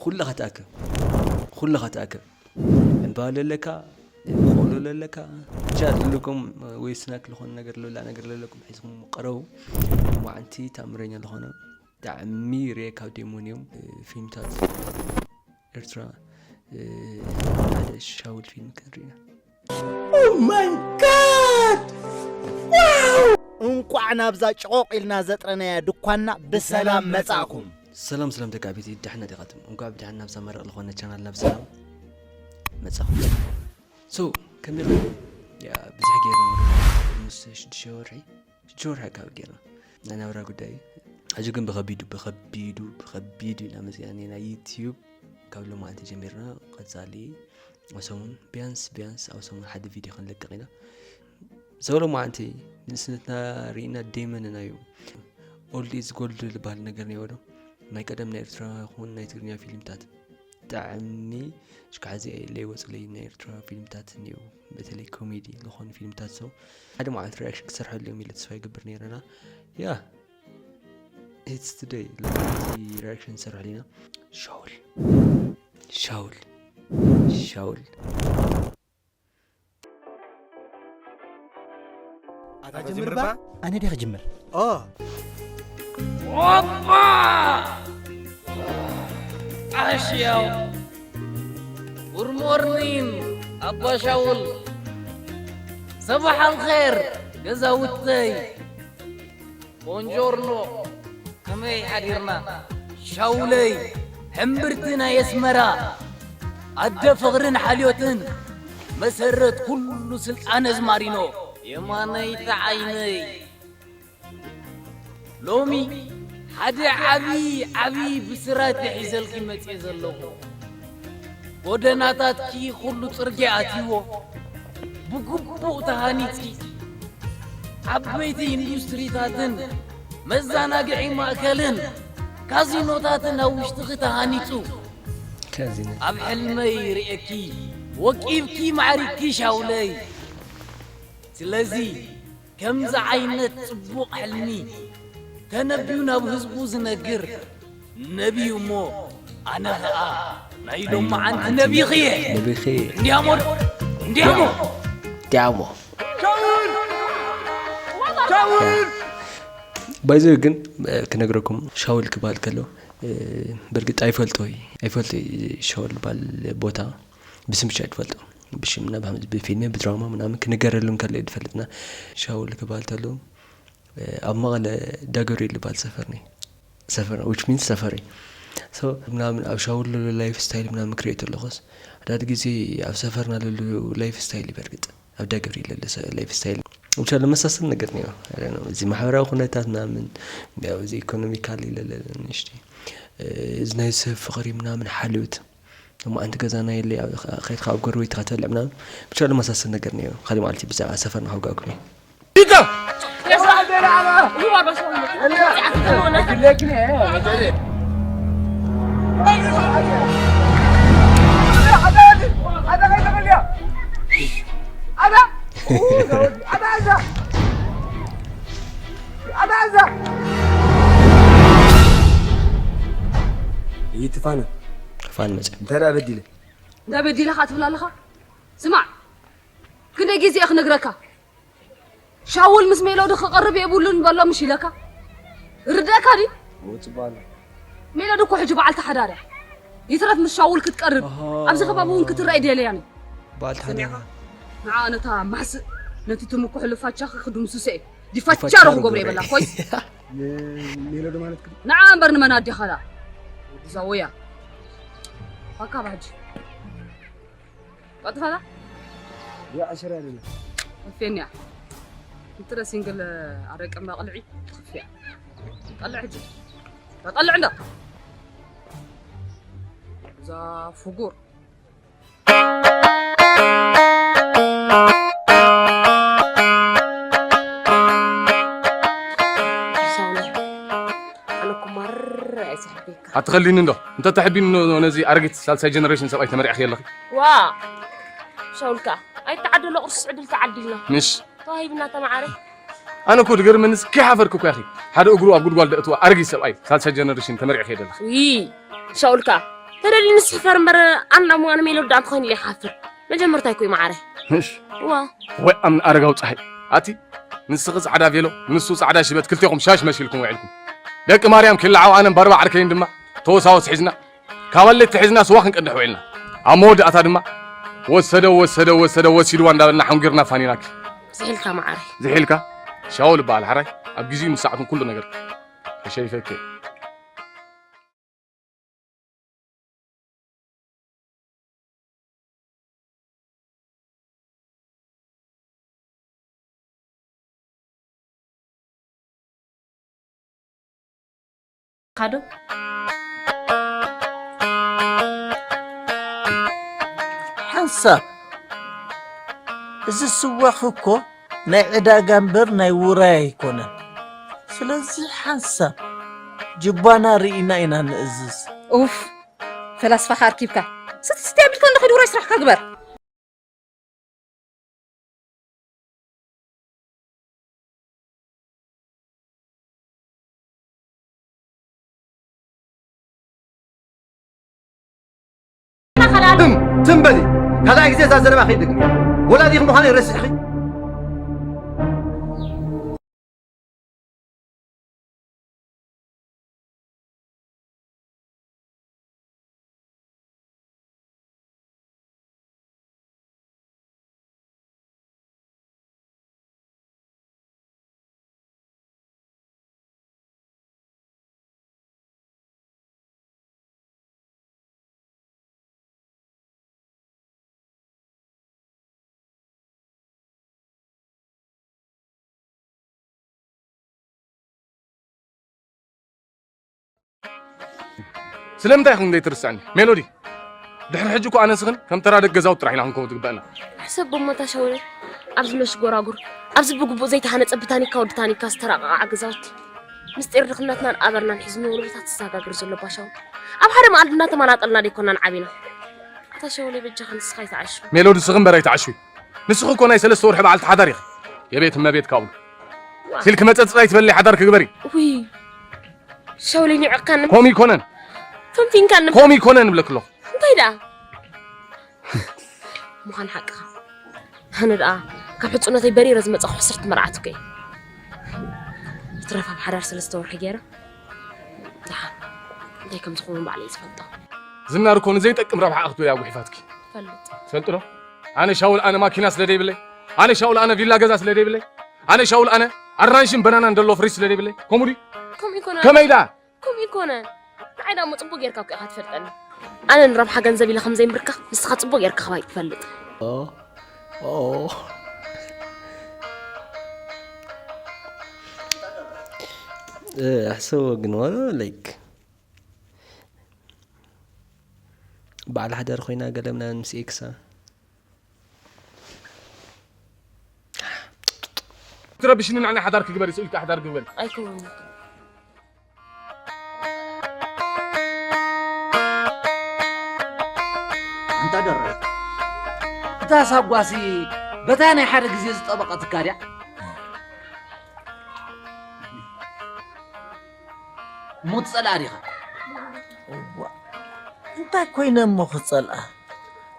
ኩልኻ ተኣከብ፣ ኩልኻ ተኣከብ። ዕምባባ ለለካ፣ ቆሎ ለለካ፣ ብቻ ዘለኩም ወይ ስናክ ዝኾነ ነገር ለላ ነገር ለለኩም ሒዝኩም ቀረቡ። ሎማዓንቲ ተኣምረኛ ዝኾነ ብጣዕሚ ርየ ካብ ደይሞን እዮም ፊልምታት ኤርትራ ሓደ ሻውል ፊልም ክንርኢ ኢና። Oh my God! Wow! እንቋዕ ናብዛ ጭቖቕ ኢልና ዘጥረናያ ድኳንና ብሰላም መጻእኩም። ሰላም ሰላም ደቂ ዓበይቲ፣ ደሕና ዲኻትም? እንቋዕ ብደሓን ናብዛ መረቕ ዝኾነ ቻናልና ብሰላም መጻኹም። So ከመይ ኢኹም? ያ ብዙሕ ጌርና ምስ ሽዱሽተ ወርሒ ሽዱሽተ ወርሒ ኣካባቢ ጌርና ናይ ናብራ ጉዳይ። ሕጂ ግን ብኸቢዱ ብኸቢዱ ብኸቢዱ ኢና መጺና ናይ ዩትዩብ ካብ ሎማዓንቲ ጀሚርና ቀጻሊ ኣብ ሰሙን ቢያንስ ቢያንስ ኣብ ሰሙን ሓደ ቪድዮ ክንለቅቕ ኢና። ሰው ሎማዓንቲ ንእስነትና ርኢና ደይመንና እዩ። Old is gold ዝበሃል ነገር ነይዎ ዶ? ናይ ቀደም ናይ ኤርትራ ይኹን ናይ ትግርኛ ፊልምታት ብጣዕሚ እስካዕ ሕዚ ለይወፅለይ ናይ ኤርትራ ፊልምታት እኒው በተለይ ኮሜዲ ዝኾኑ ፊልምታት ሰው ሓደ መዓልቲ ሪያክሽን ክሰርሐሉ እዮም ኢለ ተስፋ ይገብር ነይረና። ያ it's today ሪያክሽን ንሰርሐሉ ኢና። ሻውል ሻውል ሻውል ኣታ ጅምር ባ ኣነ ዲያ ክጅምር ኦ ኦባ ኣሽያው ጉድ ሞርኒን ኣባ ሻውል ሰባሕ ኣልኸር ገዛውተይ ቦንጆርኖ ከመይ ሓዲርና ሻውለይ ሕምብርቲ ናይ ኣስመራ ኣደ ፍቕርን ሓልዮትን መሰረት ኩሉ ስልጣን ኣዝማሪኖ የማነይቲ ዓይነይ ሎሚ ሓደ ዓብዪ ዓብዪ ብስራት ሒዘልኪ መፅየ ዘለኹ ጎደናታትኪ ኩሉ ፅርግያ ኣትይዎ ብግቡእ ተሃኒፂ ዓበይቲ ኢንዱስትሪታትን መዘናግዒ ማእከልን ካዚኖታትን ኣብ ውሽጥኺ ተሃኒፁ ካዚኖ ኣብ ሕልመይ ርእየኪ ወቂብኪ ማዕሪግኪ ሻውለይ ስለዚ ከምዚ ዓይነት ጽቡቕ ሕልሚ ተነብዩ ናብ ህዝቡ ዝነግር ነብዩ እሞ ኣነ ኸኣ ናይ ሎማዓንቲ ነቢኺ እየ ነቢኺ እንዲያሞ እንዲያሞ ዲያሞ ባይዘ ግን ክነግረኩም ሻውል ክበሃል ከሎ ብርግጥ ኣይፈልጦ ኣይፈልጦ ሻውል ባል ቦታ ብስም ብቻ ትፈልጦ ብሽም ናብ ብፊልም ብድራማ ምናምን ክንገረሉ እንከሎ እዩ ዝፈልጥና ሻውል ክበሃል ተሎ ኣብ መቐለ ዳገብርኤል ዝበሃል ሰፈር ነይ ሰፈር which means ሰፈር እዩ so ምናምን ኣብ ሻውል ዘሎ ላይፍ ስታይል ምናምን ክሪኦ ተለኹስ ኣዳድ ግዜ ኣብ ሰፈርና ለሉ ላይፍ ስታይል ይበርግጥ ኣብ ዳገብርኤል ለለ ላይፍ ስታይል ብቻ ለመሳሰል ነገር ነይሩ እዚ ማሕበራዊ ኩነታት ምናምን እዚ ኢኮኖሚካል ለለ ንሽቲ እዚ ናይ ሰብ ፍቕሪ ምናምን ሓልዮት እሞ ኣንቲ ገዛና የለይ ከድካ ኣብ ጎረቤትካ ትበልዕ ምናምን ብቻ ለመሳሰል ነገር ነይሩ ሓደ መዓልቲ ብዛዕባ ሰፈርና ከውጋኩም እዩ ይትፋነ ፋን መፅእ እንታይ ደኣ በዲለ እንታይ በዲለኻ ትብል ኣለኻ? ስማዕ፣ ክንደይ ግዜ እየ ክነግረካ? ሻውል ምስ ሜሎዲ ክቐርብ የብሉን በሎ ምሽ ኢለካ? ርደእካ ድዩ? ውፅባለ ሜሎዲ እኮ ሕጂ በዓልቲ ሓዳር እያ። ይትረፍ ምስ ሻውል ክትቀርብ ኣብዚ ከባቢ እውን ክትረኣይ ደልያን እዩ። በዓልቲ ሓዳር ንዓ ነታ ማስእ ነቲ ትምኩሕሉ ፋቻኺ ክድምስሶ እየ። ዲፋቻሮ ክገብሮ ይበላ ኮይስ ሜሎዲ ማለት ክዲ ንዓ እምበር ንመን ኣዴኻ ደኣ? ወዲ ዛወያ። ባካ ባጂ። ቀጥፈላ? ያ ኣሸር ያለና ከፍየኒ እያ። እንትረ ሲንግል ኣረቂ እምባ ቅልዒ ትኽፍያ። ቀልዕ ሕጂ። ቀልዕ እንዶ። እዛ ፍጉር። ሻውለ ኣነ እኮ ማራ እየ ዝሕበካ ኣትኸሊኒ እንዶ እንተ ተሕቢኒ ኖ- ኖ- ነዚ ኣረጊት ሳልሳይ ጀነሬሽን ሰብኣይ ተመሪዕኺ ኣለኺ ዋ ሻውልካ ኣይተዓደሎ ቅርሱስ ዕድል ተዓዲልና ምሽ ተዋሂብና ተማዓረ ኣነ እኮ ድገርመንስ ከይሓፈርክ እኮ ያኺ ሓደ እግሩ ኣብ ጉድጓድ ደእትዋ ኣረጊት ሰብኣይ ሳልሳይ ጀነሬሽን ተመሪዕኺ ኣለኺ ዊ ሻውልካ ተደልዩ ንስሕፈር እምበር ኣንዳ ምዋን ሜሎዲ ኣም ኾይን ኢለ ይሓፍር። መጀመርታ ይኮይ መዓረ። እሺ። ዋ። ወይ ኣምን ኣረጋው ፀሓይ ኣቲ ንስኺ ፃዕዳ ቬሎ ንሱ ፃዕዳ ሽበት ክልቴኹም ሻሽ መሲልኩም ውዒልኩም። ደቂ ማርያም ክልዓው ኣነን ባርባ ዓርከይን ድማ ተወሳወስ ሒዝና ካብ ኣሌት ተሒዝና ስዋ ክንቀድሕ ውዒልና። ኣብ መወዳእታ ድማ ወሰደ ወሰደ ወሰደ ወሲድዋ እንዳበልና ሓንጒርና ፋኒናኪ። ዝሒልካ መዓረ። ዝሒልካ ሻወል በዓል ሓራይ ኣብ ግዜኡ ምስ ሰዓቱን ኩሉ ነገር ከሸይፈኪ። ካዶ ሓንሳብ እዚ ስዋኽ እኮ ናይ ዕዳጋ እምበር ናይ ውራይ ኣይኮነን። ስለዚ ሓንሳብ ጅባና ርኢና ኢና ንእዝዝ። ኡፍ ፈላስፋኻ ኣርኪብካ ስትስቲ ኣቢልካ እንዶ ኸይድ ውራይ ስራሕካ ግበር። ትም ትም በሊ ካልኣይ ግዜ እዛ ዘረባ ከይደግም ወላዲኺ ምዃነይ ረሲዕኺ ስለምንታይ ኢኹም ዘይትርስዕኒ ሜሎዲ? ድሕሪ ሕጂ እኮ ኣነ ንስኽን ከም ተራ ደቂ ገዛውቲ ጥራሕ ኢና ክንከውን ዝግበአና። ሕሰብ እሞ ኣታ ሸውለ፣ ኣብዚ መሽጎራጉር፣ ኣብዚ ብግቡእ ዘይተሃነጸ ብታኒካ ወዲ ታኒካ ዝተራቐቓ ገዛውቲ፣ ምስጢር ድኽነትናን ኣበርናን ሒዙ ንወለዶታት ዝሰጋግር ዘሎ ባሻው፣ ኣብ ሓደ መኣዲ እናተመላጠልና ደይኮናን ዓቢና? ኣታ ሸውለ በጃኻ ንስኻ ኣይትዓሹ። ሜሎዲ ስኺ እምበር ኣይትዓሹ። ንስኺ እኮ ናይ ሰለስተ ወርሒ በዓልቲ ሓዳር ኢኺ። የቤት እመቤት ካብሉ ሲልኪ መጸጽ ኣይትበሊ ሓዳር ክግበሪ። ውይ ሸውለ ኒዕቕካኒ። ከምኡ ይኮነን ፈንፊንካኒ። ከምኡ ይኮነን እብለኪ ኣለኹ። እንታይ ደኣ ምዃን ሓቅኻ። ኣነ ደኣ ካብ ሕጹነተይ በሪረ ዝመጻኹ ሕስርቲ መርዓት እኮ እየ። ብትረፍ ኣብ ሓዳር ሰለስተ ወርሒ ገይረ። ደሓን እንታይ ከም ዝኸውን ባዕለይ እየ ዝፈልጦ። ዝናር እኮ ንዘይጠቅም ረብሓ ክትብል እያ ጉሒፋትኪ። ፈልጥ። ትፈልጢ ዶ? ኣነ ሻውል ኣነ ማኪና ስለ ደይብለይ፣ ኣነ ሻውል ኣነ ቪላ ገዛ ስለ ደይብለይ፣ ኣነ ሻውል ኣነ ኣራንሽን በናናን ደሎ ፍሪጅ ስለ ደይብለይ፣ ከምኡ ድዩ? ከምኡ ይኮነ። ከመይ ደኣ? ከምኡ ይኮነ። ንዓይ ደኣ እሞ ጽቡቕ ጌርካ እኮ ኢኻ ትፈልጠኒ። ኣነ ንረብሓ ገንዘብ ኢለ ከም ዘይምብርከኽ ንስኻ ጽቡቕ ጌርካ እኻ ትፈልጥ። ኣሕሰቦ ግን ዋላ ላይክ በዓል ሓዳር ኮይና ገለ ምናምን ምስ ኤክሳ ትረብሽኒ ንዓና ሓዳር ክግበር ይስእልካ ሓዳር ግበር ኣይከውን ኣንታ ደረ እታ ሳጓሲ በታ ናይ ሓደ ግዜ ዝጠበቐትካ ድያ እሞ ትጸልኣ ዲኻ? እዋ እንታይ ኮይነ እሞ ክጸልኣ?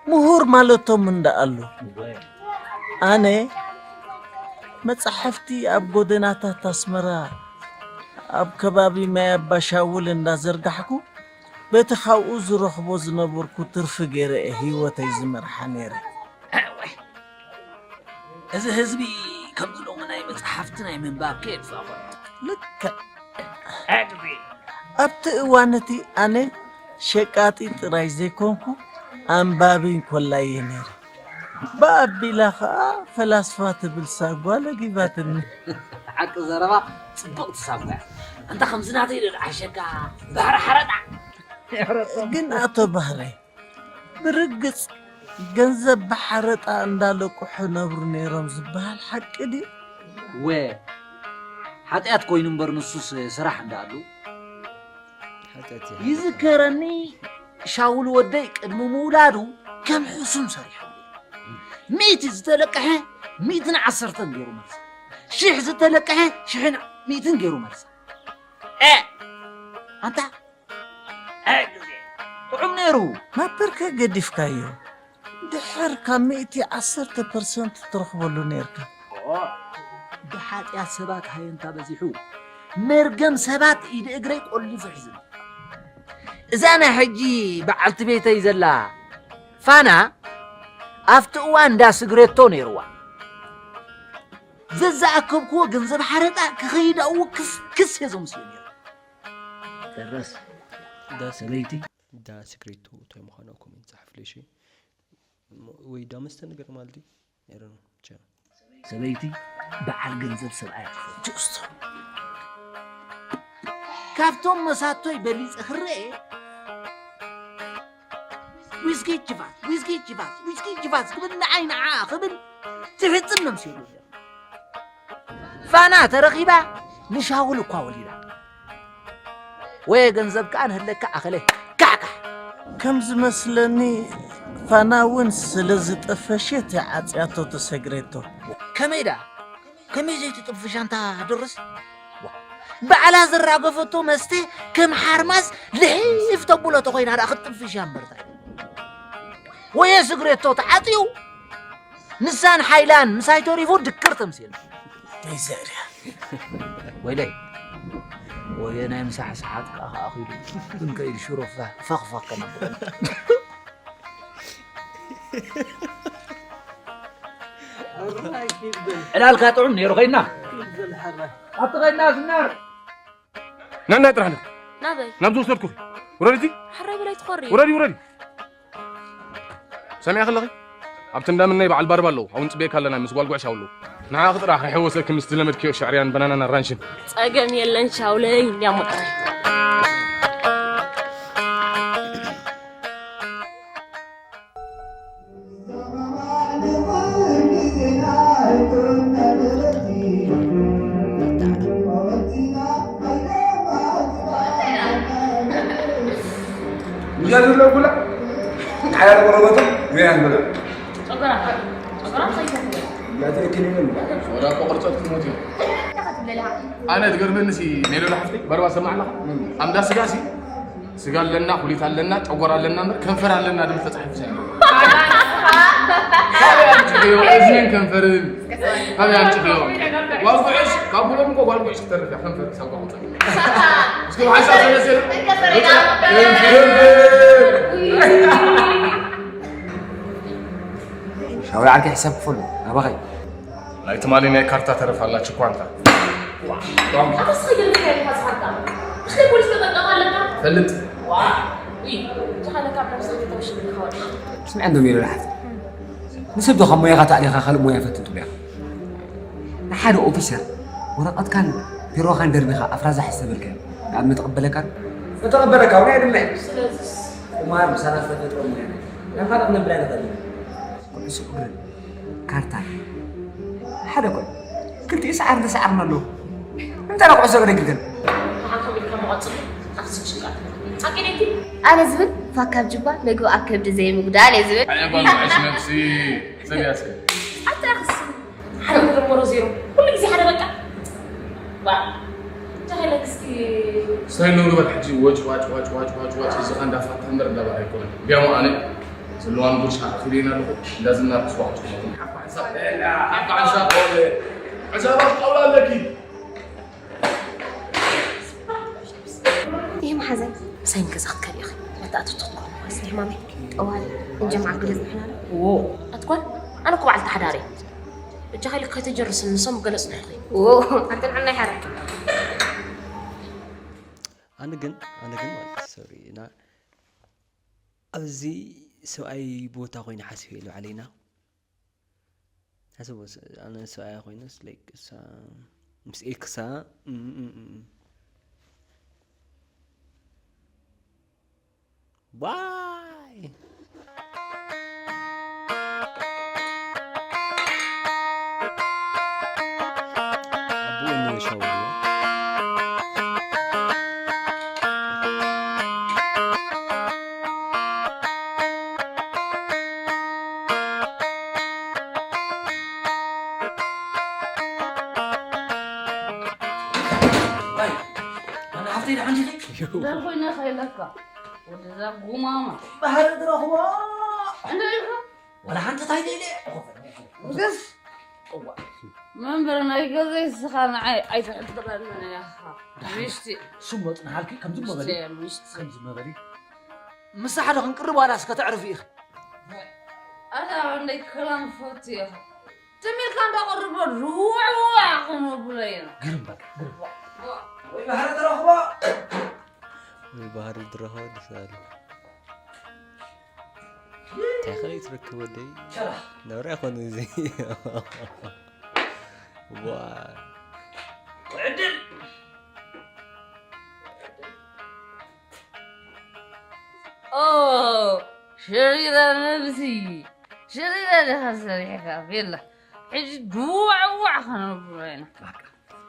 ምሁር ማለቶም እንዳ ኣሉ። ኣነ መጻሕፍቲ ኣብ ጎደናታት ኣስመራ ኣብ ከባቢ ማይ ኣባ ሻውል እንዳ ዘርጋሕኩ በቲ ካብኡ ዝረኽቦ ዝነበርኩ ትርፊ ገይረ እየ ህይወተይ ዝመርሓ ነይረ። እዚ ህዝቢ ከምዚ ሎሚ ናይ መጽሓፍቲ ናይ ምንባብ ከየድፋኾ ልክዕ ኣብቲ እዋን እቲ ኣነ ሸቃጢ ጥራይ ዘይኮንኩ ኣንባቢ እንኮላ እየ ነይረ። ብኣቢላ ኸኣ ፈላስፋ ትብል ሳጓ ለጊባትኒ። ሓቂ ዘረባ ጽብቕቲ ሳጓ እያ። እንተ ከምዚ ናተይ ዶ ደዓሸካ ባሕሪ ሓረጣ። ግን ኣቶ ባህረይ ብርግጽ ገንዘብ ብሓረጣ እንዳለቁሑ ነብሩ ነይሮም ዝበሃል ሓቂ ድዩ? ወ ሓጢኣት ኮይኑ እምበር ንሱስ ስራሕ እንዳኣሉ ይዝከረኒ ሻውል ወደይ ቅድሚ ምውላዱ ከም ሕሱም ሰሪሑ ሚእቲ ዝተለቀሐ ሚእትን ዓሰርተን ገይሩ መልሳ ሽሕ ዝተለቀሐ ሽሕን ሚእትን ገይሩ መልሳ ኣንታ ጥዑም ነይሩ። ማፐርከ ገዲፍካዮ። ድሕር ካብ ሚእቲ ዓሰርተ ፐርሰንት ትረኽበሉ ነይርካ። ኦ፣ ብሓጢኣት ሰባት ሃየንታ በዚሑ። መርገም ሰባት ኢድ እግረይ ቆሊፉ ሒዙ። እዛ ናይ ሕጂ በዓልቲ ቤተይ ዘላ ፋና ኣብቲ እዋን እንዳ ስግሬቶ ነይርዋ። ዘዝኣከብክዎ ገንዘብ ሓረጣ ክኸይድ ኣብኡ ክስ ክስ እየ ዘምስዮ ነይረ። ደረስ፣ ዳ ሰበይቲ፣ ዳ ስግሬቶ እንታይ ምዃኑ ኣብ ኮሜንት ጸሓፍለይ እሺ። ሞ-፣ ወይ ዳ መስተ ነገር ማለት እዩ። I don't know፣ ብቻ። ሰበይቲ በዓል ገንዘብ ሰብኣይ ትፈቱ። ጅስቶ። ካብቶም መሳቶይ በሊጸ ክረኤ፣ ዊስኪ ችቫስ፣ ዊስኪ ችቫስ፣ ዊስኪ ችቫስ ክብል ንዓይ ንዓ ክብል ትሕጽን ነምሲሉ። ፋና ተረኺባ ንሻውል እኳ ወሊዳ። ወየ ገንዘብ ከኣ ንህለካ ኣኸለ ካዕካዕ። ከም ዝመስለኒ ፋና እውን ስለ ዝጠፈሸት እያ ዓጽያቶ ተሰግሬቶ። ከመይ ደኣ? ከመይ ዘይትጥፍሽ ኣንታ ድርስ? ዋ፣ ባዕላ ዝራገፈቶ መስተ ከም ሓርማዝ ልሒፍ ተብሎ ተኾይና ደኣ ክትጥፍሽ እያ እምበርታይ። ወየ ስግሬቶ ተዓጽዩ ንሳን ሓይላን ምሳይ ተሪፉ ድክር ተምሲል። ይዘርያ። ወይለይ። ወየ ናይ ምሳሕ ሰዓት ከኣ ከኣ ኺዱ። ክንከይድ ሽሮ ፈ-፣ ፈኽ ፈኽ ከነብል። ዕላልካ ጥዑም ነይሩ። ኸይድና። ኣብቲ ኸይድና ዝናር። ናናይ ጥራሕ ንኽ። ናበይ? ናብ ዝወሰድኩኺ። ውረዲ እቲ። ሕራይ በላይ ትኾሪ። ውረዲ፣ ውረዲ። ሰሚዐ ከለኺ? ኣብቲ እንዳምነይ በዓል ባርባ ኣለዉ። ኣብኡ ንጽበየካ ኣለና ምስ ጓል ጉዕሽ ኣለዉ። ንዓኺ ጥራሕ ከይሕወሰኪ ምስ ዝለመድክዮ ሽዕርያን በናናን ኣራንሽን። ጸገም የለን ሻውለይ፣ እንዲያ ሞጠረ። ጉያ ዝብሎ ጉላ ሓያል ቆረበቱ ጉያ ንበሎ። ጨጎራ፣ ጨጎራ እንታይ ይፈትሕ? ጉያ ትልክል ይብል። ወላ እኮ ቅርጸት ክሞት እዩ። እንታይ ትብለልሃ? ኣነ ትገርመኒ ሲ ሜሎላ ሓፍተይ፣ በርባ ሰማዕና። ኣምዳ ስጋ ሲ ስጋ ኣለና፣ ኩሊት ኣለና፣ ጨጎራ ኣለና እምበር ከንፈር ኣለና ድብል ተጻሒፉ ዘሎ። ካበይ ኣምጪኽዮ? እዝንን ከንፈርን ካበይ ኣምጪኽዮ? ጓል ጉዕሽ፣ ካብ ኩሎም እኮ ጓል ጉዕሽ ክትተርፍ እያ፣ ከንፈር ክሳብ ጓል ጉዕሽ። እስኪ ብሓንሳብ ሰለስተ። ከንፈር። ሻውል ዓርከይ ሕሳብ ክፈሉ፣ ናባኸይ። ናይ ትማሊ ናይ ካርታ ተረፍ ኣላ፣ ችኳንታ። ዋ፣ ኣታ ስለ ገለ ምክንያት ኢኻ ዝሃብካ። ብስለ ፖሊስ ተጠቀም ኣለካ። ፈልጥ። ዋ፣ ኡይ፣ ቻኻለ ካብ ነብስኻ ተተውሽብልካ ወድኻ። ስምዐ እንዶ ሜሎ ልሓት። ንሰብ ዶ ካብ ሞያኻ ተኣሊኻ ካልእ ሞያ ፈትን ትብሎ ኢኻ? ንሓደ ኦፊሰር ወረቐትካን ቢሮኻን ደርቢኻ ኣፍራዛ ሕዝ ተበልካዮ፣ ንኣብነት ተቐበለካ ዶ? ተቐበለካ፣ እውን ኣይድለ። ስለዚስ? ቁማር ምሳና ዝተፈጥረ ሞያ ናይ ካልእ ክነብል ኣይንኽእልን። ኩዕሶ እግርን ካርታን ሓደ ኮይኑ ክልቲኡ ሰዓር እንተሰዓርና ኣለዉ። እንታይ ደኣ ኩዕሶ እግሪ ግልገል? ንዓኻ ኢልካ መቐጽሉ ኣኽስብ ሽቃ። ኣኪደቲ? ኣነ ዝብል ፋካ ኣብ ጅባ፣ ምግቢ ኣብ ከብዲ ዘይምጉዳል እየ ዝብል። ኣየ ጓል ጉዕሽ ነብሲ፣ ሰብ ያስከ። ኣታ ኣኽስብ። ሓደ ክድምሮ ዜሮ። ኩሉ ግዜ ሓደ በቃ። ዋ። እንታይ ኢለክ እስኪ። ስታይ ኖ ግበር ሕጂ ወጭ፣ ዋጭ፣ ዋጭ፣ ዋጭ፣ ዋጭ፣ ዋጭ፣ እዚ ኸንዳ ፋታ እምበር እንዳባር ኣይኮነን። ቢያሞ ኣነ ዘለዋን ጉርሻ ኣኺለና ኣለኹ። እንዳ ዝናር ክስዋዕ ጽቡቕ። ሓባ ሓንሳብ፣ ሓባ ሓንሳብ። ዕዛባ ጣውላ ኣለኪ። ይህ መሓዘይ። ምሳይ ንገዛ ክትከዲ ኢኺ። መተኣትቲ ትኾኑ። ስኒ ሕማመይ። ጠዋሊ። እንጀምዓ ገለ ዝምሕና ዶ? ዎ። ኣትኳን? ኣነ እኮ በዓልቲ ሓዳር እየ። እጃኻ ኢልክ ከይተጀርስኒ ንሶም ገለ ጽንሑኺ። ዎ። ኣንተ ንዓና ይሓረክ። ኣነ ግን፣ ኣነ ግን ማለት፣ ሶሪ፣ እና ኣብዚ ሰብኣይ ቦታ ኮይነ ሓሲበ ኢሉ ዓለይና። ሓስቦ፣ ስ-፣ ኣነ ሰብኣያ ኮይነስ፣ ላይክ፣ እሳ ምስ ኤክሳ፣ እም፣ እም፣ እም። ዋይ! ኣቦኡ እኒኦ ሻወር። ኣይ፣ ኣነ ሓፍተይ ደሓን ዲኺ? ደር ኮይነ ኸይለካ። ወደዛ ጉማማ። ባህሪ ትረኽቦ። እንታይ ኢልካ? ወላ ሓንቲ ታይ ደይለ። ግፍ። እዋ። መንበር ናይ ገዘይ ስኻ ንዓይ ኣይትሕብረንን ኢኻ። ምሽቲ። ስም ወጥና ሃልኪ ከምዚ መበሊ። ምሽቲ፣ ምሽቲ። ከምዚ መበሊ። ምሳሕ ዶ ክንቅርብ ዋላስ ከተዕርፊ ኢኺ? ኣታ ክንደይ ክራም ፈቱ ኢኻ። ትም ኢልካ እንዳቐርቦ ርዋዕ ርዋዕ ክነብሎ ኢና። ግርም በቃ፣ ግርም። ወይ ባህሪ ትረኽቦ። ወይ ባህሪ ትረኽቦ ደስ በሃሊ። እንታይ ከ ትረክብ ወደይ? ሸራ። ነውሪ ኣይኮነ እዚ። ዋ። ዕድል። ኦ፣ ሸሪራ ነብሲ። ሸሪራ ዲኻ ሰሪሕካ? ቤላ። ሕጂ ድዋዕዋዕ ከነብሎ ኢና። በቃ።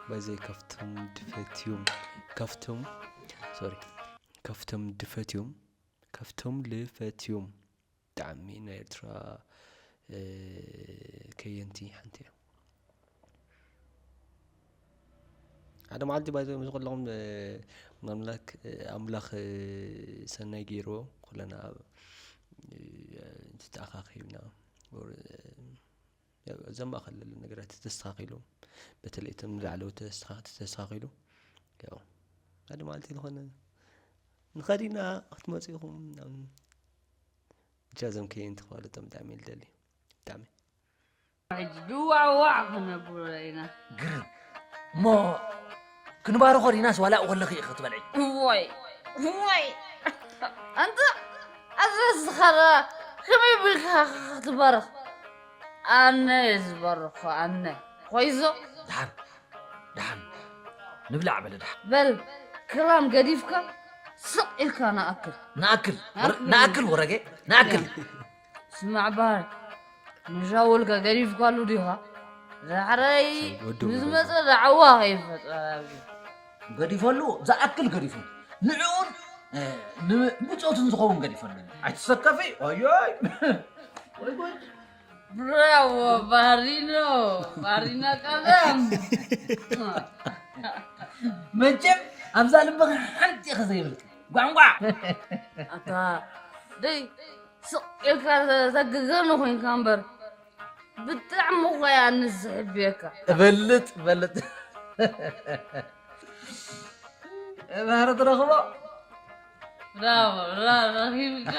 በዘይ ከፍቶም ድፈትዮም። ከፍቶም፣ ሶሪ። ከፍቶም ድፈትዮም። ከፍቶም ልፈትዮም። ብጣዕሚ ናይ ኤርትራ፣ እ፣ ከየንቲ ሓንቲ እያ። ሓደ መዓልቲ ባይዘ ምስ ኩለኹም፣ እ፣ ኣምላክ፣ እ፣ ኣምላኽ፣ እ፣ ሰናይ ገይርዎ ኩለና ኣብ፣ እ፣ ተተኣኻኺብና፣ ወር-፣ እ፣ ያው እዞም ማእከል ዘለዉ ነገራት ተስተኻኺሉ፣ በተለይ እቶም ንላዕለዎት ተስተኻ-፣ ተስተኻኺሉ፣ ያው ሓደ መዓልቲ ዝኾነ ንኸዲና ክትመጹ ኢኹም ምናምን። ብቻ እዞም ከየንቲ ክፋለጦም ብጣዕሚ እየ ልደሊ። ብጣዕሚ። ሕጂ ድዋዕዋዕ ክነብሎ ኢና። ግርም። እሞ ክንባርኾ ዲናስ ዋላ ኣብኡ ከለኺ ኢኺ ክትበልዒ? እዋይ፣ እዋይ። ኣንታ፣ ኣዛ ዝኸረ ከመይ ብልካ ክትባርኽ? ኣነ እየ ዝበርኾ፣ ኣነ። ኮይዞ? ደሓን፣ ደሓን። ንብላዕ በለ ደሓን። በል፣ ክራም ገዲፍካ ስቕ ኢልካ ንኣክል። ንኣክል፣ ንኣክል። ንኣክል ወረጌ፣ ንኣክል። ስማዕ ባህር፣ ንሻወልካ ገዲፍካሉ ዲኻ? ዳሕራይ ወዲ ምስ ወረጌ። መጸ ዳዕዋ ከይፈጠር ኣብዚ። ገዲፈሉ፣ ዝኣክል ገዲፈሉ። ንዕኡን፣ እ፣ ንብጾቱን ዝኸውን ገዲፈሉ። ኣይትሰከፊ፣ ኦዮይ። ወይ ጉድ። ብራቮ፣ ባሪኖ፣ ባሪና ቀደም። መቸም ኣብዛ ልብኻ ሓንቲ ኢኺ ዘይብልካ። ጓንጓ። ኣታ፣ ደይ፣ ስቕ ኢልካ ተግገኑ ኮይንካ እምበር፣ ብጣዕሚ እኮ እያ ንዝሕብየካ። እበልጥ፣ እበልጥ። ባህሪ ትረኽቦ። ብራቮ፣ ብራቮ፣ ረኺብካ።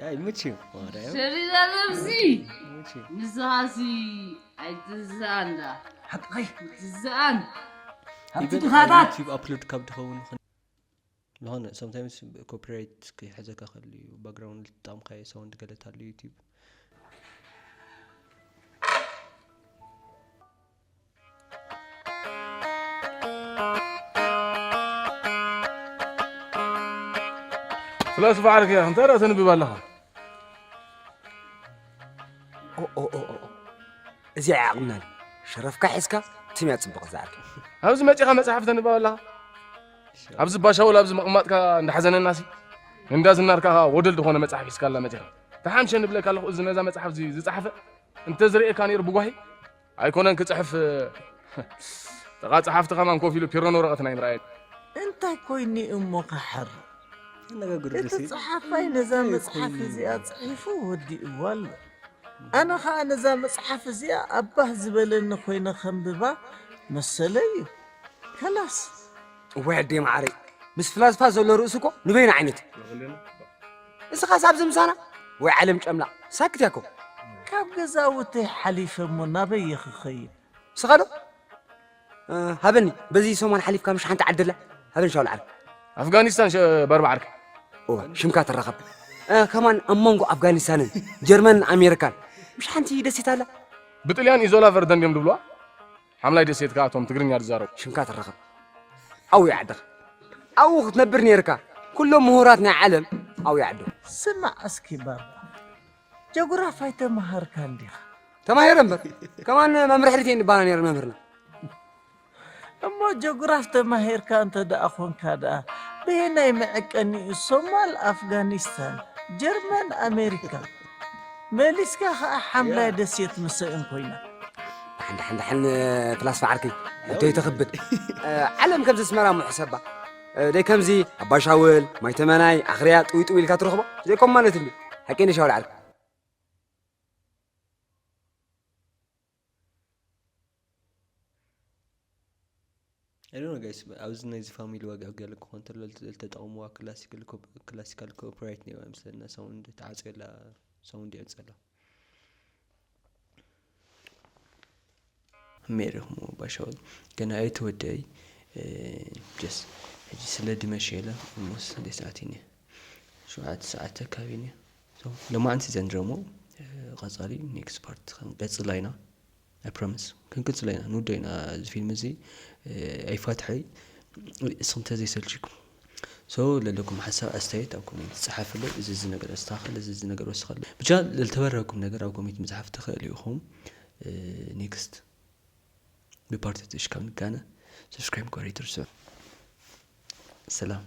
ኣይ፣ ምችው፣ ማርያም። ሸሪዳ ነብሲ። ምችው። ንስኻሲ ኣይትዝኣን ዳ። ሓቅኺ። ኣይትዝኣን። ኣብቲ ኢቨን ድኻታት። ኣብ ዩቲዩብ ኣፕሎድ ካብ ድኸውን ዝኾነ sometimes ኮፒራይት ክሕዘካ ከሉ እዩ፣ ባክግራውንድ ልትጣምካዮ ሳውንድ ገለ ታሉ ዩቲዩብ። ስለስ ባዕልክ እንታይ ርኣ ተንብብ ኣለኻ? ኦ፣ ኦ፣ ኦ፣ ኦ፣ ኦ። እዚኣ እያ ዓቕምና። ሸረፍካ ሒዝካ ትም እያ ጽቡቕ ዝኣርክ። ኣብዚ መጺኻ መጽሓፍ ተንብብ ኣለኻ? ኣብዚ ባሻውል ኣብዚ ምቕማጥካ እንዳሓዘነናሲ፣ እንዳ ዝናርካ ወደል ዝኾነ መጽሓፍ ሒዝካላ መጺኻ። ተሓምሸ ንብለካ ኣለኹ፣ እዚ ነዛ መጽሓፍ እዚ ዝጸሓፈ እንተ ዝርእየካ ነይሩ ብጓሂ ኣይኮነን ክጽሕፍ፣ ጥቓ ጸሓፍቲ ከማን ኮፍ ኢሉ ፒሮን ወረቐትን ኣይምርኣየን። እንታይ ኮይኑ እሞ ክሓር? ኣነጋግሩ እቲ ደስ ይብል። ጸሓፋይ ነዛ እንታይ መጽሓፍ ኮይኑ? እዚኣ ጽሒፉ ወዲእዋ ኣሎ። ኣነ ኸኣ ነዛ መጽሓፍ እዚኣ ኣብ ባህ ዝበለኒ ኮይነ ከንብባ መሰለይ እዩ። ከላስ። እዋይ ኣደይ መዓረይ፣ ምስ ፍላስፋ ዘሎ ርእሲ እኮ ንበይኑ ዓይነት እዩ። እስኻስ ኣብዚ ምሳና? ወይ ዓለም ጨምላቕ፣ ሳክት ያኮ። ካብ ገዛውተይ ሓሊፈ እሞ ናበይ እየ ክኸይድ? እስኻ ዶ? እ፣ ሃበኒ፣ በዚ ሰሙን ሓሊፍካ ምሽ ሓንቲ ዓዲ ኣላ? ሃበኒ ሻው ልዓል። ኣፍጋኒስታን ሸ-፣ በርባ ዓርከይ። እወ፣ ሽምካ ትራኸብ። እ፣ ከማን ኣብ መንጎ ኣፍጋኒስታንን ጀርመንን ኣሜሪካን ምሽ ሓንቲ ደሴት ኣላ? ብጥልያን ኢዞላ ቨርደ እንድዮም ዝብልዋ? ሓምላይ ደሴት ከኣ እቶም ትግርኛ ዝዛረቡ። ሽምካ ትራኸብ። ኣው ይዓድኻ። ኣብኡ ክትነብር ነይርካ። ኩሎም ምሁራት ናይ ዓለም ኣብኡ ይዓዱ። ስማዕ እስኪ ባባ፣ ጀጉራፍ ኣይተማሃርካን ዲኻ? ተማሂረ እምበር። ከማን መምህር ሕሊት እየ እንበሃል ነይረ መምህርና። እሞ ጀጉራፍ ተማሂርካ እንተ ደኣ ኾንካ ደኣ፣ በየናይ መዐቀኒኡ ሶማል፣ ኣፍጋኒስታን፣ ጀርመን፣ ኣሜሪካ መሊስካ ኸኣ ሓምላይ ያ። ደሴት ምስአን ኮይና? ደሓን፣ ደሓን፣ ደሓን፣ ፍላስፋ ዓርከይ፣ ሕቶ ይተኽብድ። እ፣ ዓለም ከምዚ ኣስመራ እሞ ሕሰባ። ደይ ከምዚ ኣባሻውል ማይተመናይ ኣኽርያ ጥውይ ጥውይ ኢልካ ትረኽቦ ዘይኮም ማለት እንዲ ሓቂ ንሻውል ዓልካ I don't know guys ኣብዚ ናይዚ ፋሚሊ ዋጋ ገለ ክኾን ተሎ ዝተጠቐምዋ ክላሲካል ኮፕራይት ነዋ ምስለና ሳውንድ ተዓፅዮላ ሳውንድ የውፀላ ሜሪኹም ባሻውል ገና ኣይተወደይ ጀስ ሕጂ ስለ ድመሸ የለ ሞስ እንደ ሰዓት ኒ ሸውዓተ ሰዓት ኣካባቢ ኒ ለማዓንቲ ዘንድረሞ ቀፃሊ ኔክስት ፓርት ክንቀፅላ ኢና I promise ክንቅፅሎ ኢና ንውዶ ኢና እዚ ፊልም እዚ ኣይፋትሐይ እስኹም ተዘይሰልችኩም so ለለኩም ሓሳብ ኣስተያየት ኣብ ኮሜንት ፃሓፍለይ እዚ እዚ ነገር ኣስተኻኸል እዚ እዚ ነገር ወስኸለ ብቻ ለልተበረኩም ነገር ኣብ ኮሜንት ምፅሓፍ ትኽእል ኢኹም ኔክስት ብፓርት ትሽ ካብ ንጋነ subscribe ጓር ይትርሱ ሰላም